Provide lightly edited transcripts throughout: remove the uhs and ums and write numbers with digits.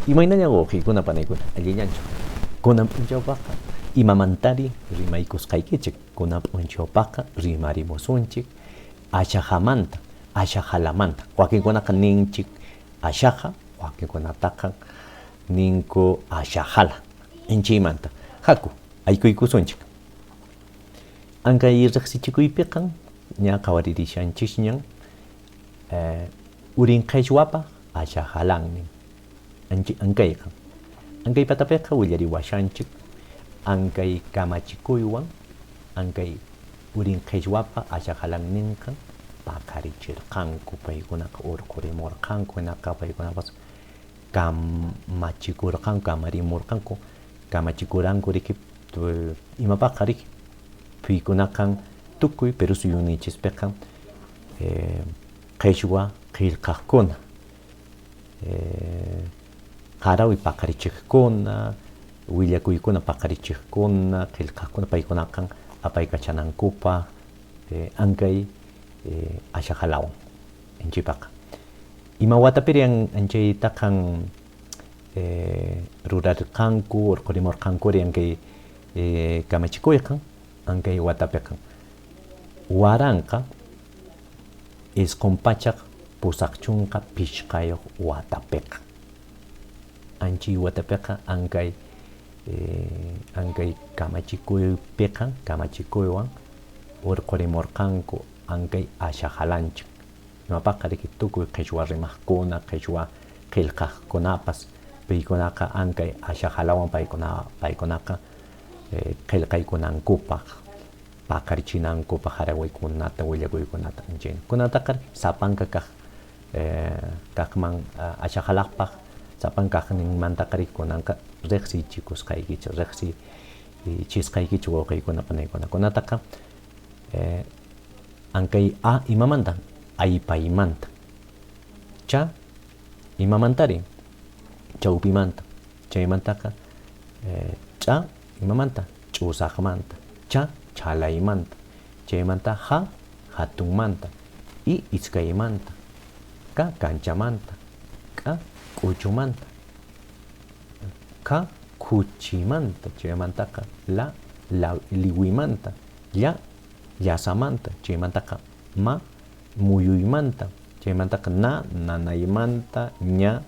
Imaynallan wawqiykuna panaykuna, allillanchu? Kunan p'unchawpaqqa imamantari rimaykusqaykichik? Kunan p'unchawpaqqa rimarimusunchik ashahamanta, ashahalamanta. Wakinkunaqa ninchik ashaha, wakinkunataqa ninku ashahala. Inchiymanta. Haku, aykuykusunchik. Ankay riqsichikuypiqa ña qhawaririshanchisñan urin qhichwapaq ashahalannin. Ankayqa. Ankay patapiqa willariwashanchik ankay kamachikuywan ankay urin qhichwapa ashahalanninqa paqarichirqanku, paykunaqa urqurimurqanku, hinaqa paykunapas kamachikurqanku, kamarimurqanku, kamachikuranku riki imapaqqa riki paykunaqa tukuy Perú suyunninchispiqa qhichwa qillqaqkuna, qarawi paqarichiqkuna, willakuykuna paqarichiqkuna, qillqaqkuna paykunaqa apaykachanankupaq ankay ashahalawan inchipaqqa. Ima watapiri anchaytaqan rurarqanku, urqurimurqankuri ankay kamachikuyqa, ankay watapiqa 1985 watapiqa. Anchay watapiqa ankay ankay kamachikuypiqa kamachikuywan urqurimurqanku ankay ashahalanchik. Imapaqqa riki tukuy qhichwa rimaqkuna, qhichwa qillqaqkunapas paykunaqa ankay ashahalawan paykunaqa qillqaykunankupaq, paqarichinankupaq harawaykunata, willakuykunata anchayna. Kunataqa sapanka kaq kaqman ashahalaqpaq sapanka kaqninmantaqa riki kunanqa riqsichikusqaykichik, riqsichisqaykichik wawqiykuna panaykuna. Kunataqa ankay a imamanta aypaymanta, cha imamantari chawpimanta, chaymantaqa ch'a imamanta ch'usaqmanta, cha chhalaymanta, chaymanta ha hatunmanta, i iskaymanta, ka kanchamanta, k'a k'uchumanta, kha khuchimanta, chaymantaqa la liwimanta, lla llasamanta, chaymantaqa ma muyuymanta, chaymantaqa na nanaymanta, ña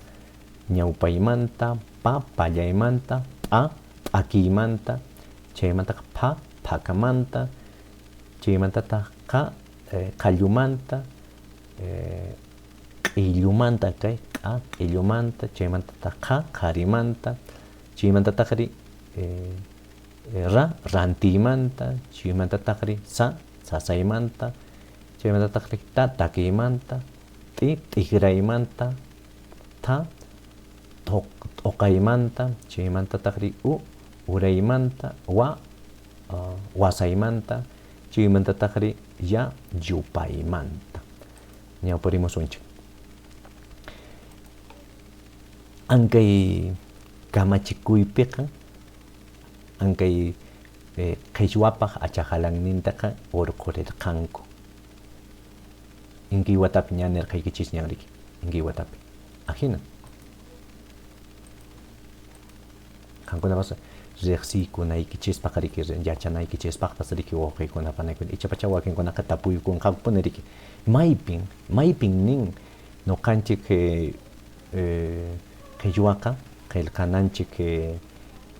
ñawpaymanta, pa pallaymanta, p'a p'akiymanta, chaymantaqa pha phakamanta, chaymantataq qa qallumanta, q'illumanta kay q'a q'illumanta, chaymantataq qa qharimanta, chaymantataqri ra rantiymanta, chaymantataqri sa sasaymanta, chaymantataqri ta takiymanta, t'i t'ikraymanta, tha t'uqaymanta, chaymantataqri u uraymanta, wa wasaymanta, chaymantataqri ya yupaymanta. Ñawparimusunchik. Ankay kamachikuypiqa ankay qhichwapaq achahalannintaqa urqurirqanku. Inkiy watapi ña nirqaykichisñan riki, inkiy watapi. Ahina. Qankunapas riqsiykunaykichispaq riki, yachanaykichispaqpas riki wawqiykuna panaykuna. Ichapacha wakinkunaqa tapuykunqakupuni riki. Maypin, maypin nin nuqanchik qhichwaqa qillqananchik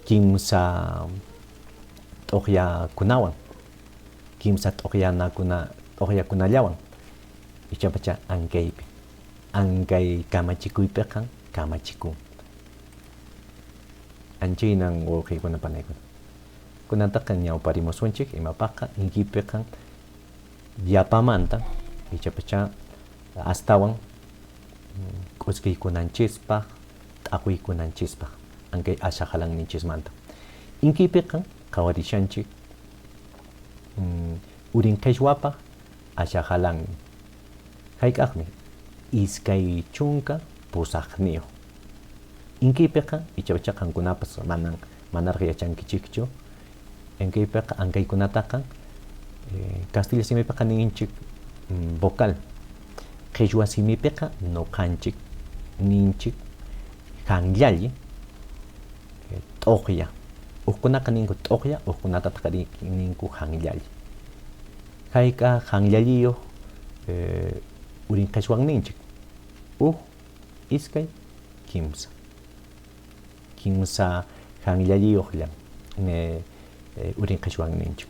kimsa t'uqyakunawan, kimsa t'uqyanakuna t'uqyakunallawan. Ichapacha ankaypi, ankay kamachikuypiqa kamachikun. Anchaynan wawqiykuna panaykuna. Kunantaqa ñawparimusunchik imapaqqa inkipiqa yapamanta ichapacha astawan k'uskiykunanchispaq, t'aqwiykunanchispaq ankay ashahalanninchismanta. Inkipiqa qhawarishanchik urin qhichwapaq ashahalannin. Hayk'aqmi 28. Inkipiqa ichapacha qankunapas manan manaraq yachankichikchu. Inkipiqa ankaykunataqa kastilla simipiqa ninchik vocal. Qhichwa simipiqa nuqanchik ninchik Hanllalli, t'uqya. Hukkunaqa ninku t'uqya, hukkunatataq ninku hanllalli. Hayk'a hanllalliyuq urin qhichwanninchik? Huk, iskay, kimsa. Kimsa hanllalliyuqllam urin qhichwanninchik.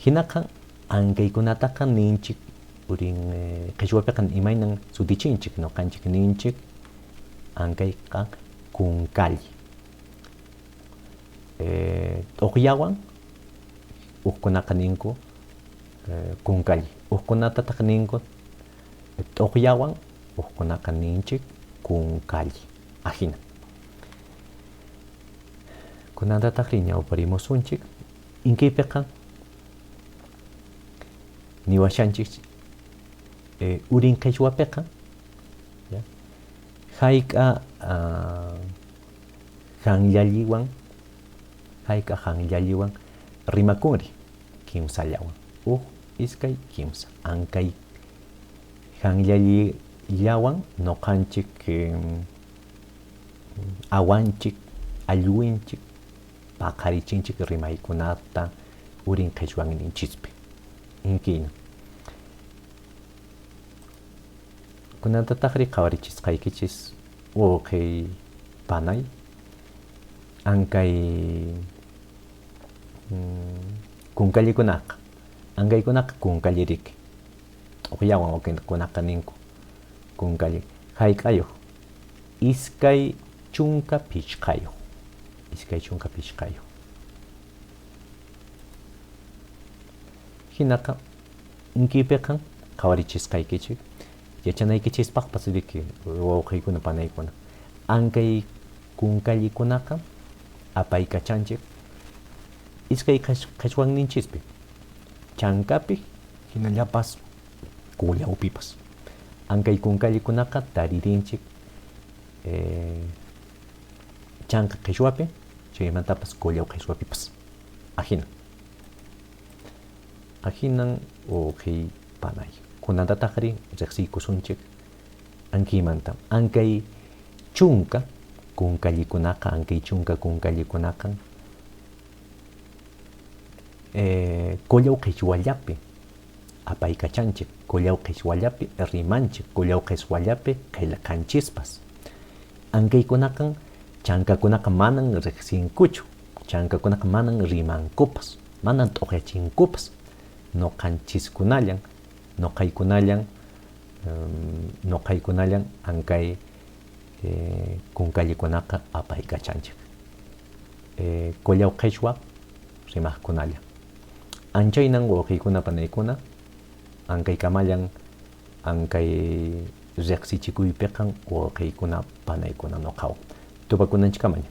Hinaqa ankaykunataqa ninchik urin qhichwapiqa imaynan sutichinchik, ñuqanchik ninchik ankayqa kunkalli. T'uqyawan hukkunaqa ninku kunkalli, hukkunatataq ninku t'uqyawan, hukkunaqa ninchik kunkalli. Ahina. Kunantataqri ñawparimusunchik. Inkaypiqa niwashanchik urin qhichwapiqa hayk'a hanllalliwan, hayk'a hanllalliwan rimakunri kimsallawan. Huk, iskay, kimsa. Ankay hanllallillawan ñuqanchik awanchik, allwinchik, paqarichinchik rimaykunata urin qhichwanninchispi. Inkina. Kunantataqri qhawarichisqaykichis wawqiy panay ankay kunkallikunaqa. Ankaykunaqa kunkalliriki. T'uqyawan wakinkunaqa ninku kunkalli. Hayk'ayuq? 25. 25. Hinaqa inkiypiqa qhawarichisqaykichik yachanaykichispaqpas riki wawqiykuna panaykuna. Ankay kunkallikunaqa apaykachanchik iskay qhichwanninchispi, chankapi hinallapas qullawpipas. Ankay kunkallikunaqa taririnchik chanka qhichwapi, chaymantapas qullaw qhichwapipas. Ahina. Ahinan wawqiy panay. Kunantataqri riqsiykusunchik ankaymanta. Ankay chunka kunkallikunaqa, ankay chunka kunkallikunaqa qullaw qhichwallapi apaykachanchik, qullaw qhichwallapi rimanchik, qullaw qhichwallapi qillqanchispas. Ankaykunaqa chankakunaqa manan riqsinkuchu, chankakunaqa manan rimankupas, manan t'uqyachinkupas. Ñuqanchiskunallan, ñuqaykunallan, ñuqaykunallan ankay kunkallikunaqa apaykachanchik. Qullaw qhichwa rimaqkunalla. Anchaynan wawqiykuna panaykuna, ankaykamallan ankay riqsichikuypiqa wawqiykuna panaykuna ñuqawan. Tupakunanchikamaña.